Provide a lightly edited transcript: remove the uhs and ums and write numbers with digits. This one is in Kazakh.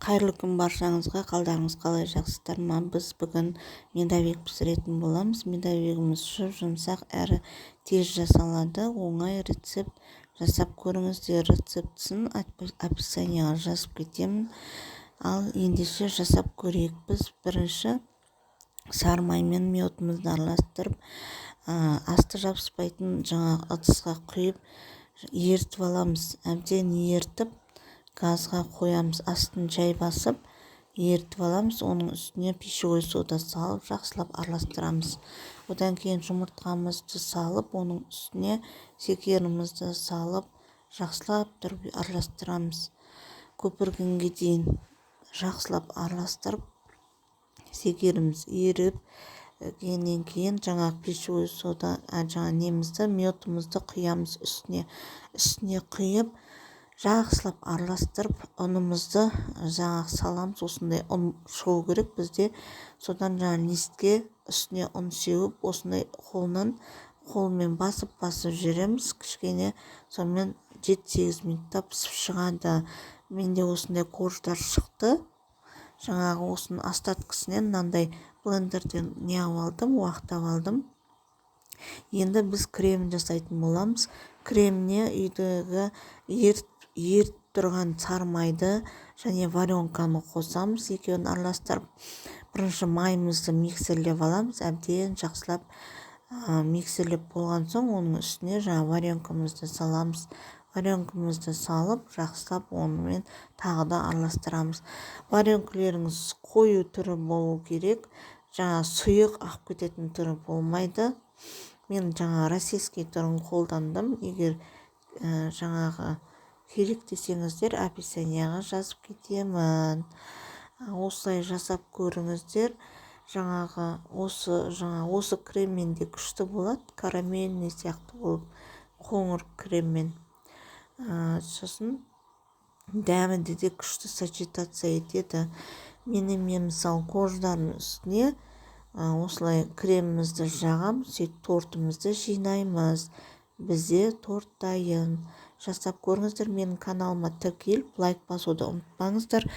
Қайырлы күн баршаңызға! Қалдарыңыз қалай, жақсыздар ма? Біз бүгін медовик пісіретін боламыз. Медовигіміз жұп-жұмсақ әрі тез жасалады. Оңай рецепт, жасап көріңіздер. Рецептісін описанияға жазып кетемін. Ал ендеше жасап көрейік. Біз бірінші сары май мен медімізді араластырып, асты жабыспайтын жаңағы ыдысқа құйып, ерітіп аламыз. Әбден ерітіп, газға қоямыз, астын жай басып ерітіп аламыз. Оның үстіне пищевой сода салып, жақсылап араластырамыз. Одан кейін жұмыртқамызды салып, оның үстіне шекерімізді салып, жақсылап тұрып араластырамыз. Көпіргенге дейін жақсылап араластырып, шекеріміз еріп кейін жаңағы пищевой сода, жаңа немізді, медімізді құямыз үстіне. Үстіне құйып, жақсылап араластырып, ұнымызды жаңағы саламыз. Осындай ұн шығу керек бізде. Содан жаңа листке үстіне ұн сеуіп, осындай қолынан, қолмен басып-басып жібереміз кішкене. Сонымен 7-8 минутта пісіп шығады. Менде осындай корждар шықты. Жаңағы осының остаткісінен мынандай блендерден неғып алдым, уақтап алдым. Енді біз кремін жасайтын боламыз. Креміне үйдегі ерітіп тұрған сары майды және варенканы қосамыз. Екеуін араластырып, бірінші майымызды миксерлеп аламыз. Әбден жақсылап миксерлеп болған соң, оның үстіне жаңа варенкамызды саламыз. Варенкамызды салып, жақсылап онымен тағы да араластырамыз. Варенкілеріңіз қою түрі болу керек, жаңа сұйық ағып кететін түрі болмайды. Мен жаңа российский түрін қолдандым. Егер жаңағы керек десеңіздер, описанияға жазып кетемін. Осылай жасап көріңіздер. Жаңағы осы, жаңа осы креммен де күшті болады, карамельный сияқты болып, қоңыр креммен. Сосын дәмі де күшті сочетаться етеді. Мен, мысалы, корждардың үстіне осылай кремімізді жағам. Сөйтіп тортымызды жинаймыз. Бізде торт дайын, жасап көріңіздер. Менің каналыма тіркеліп, лайк басуды ұмытпаңыздар.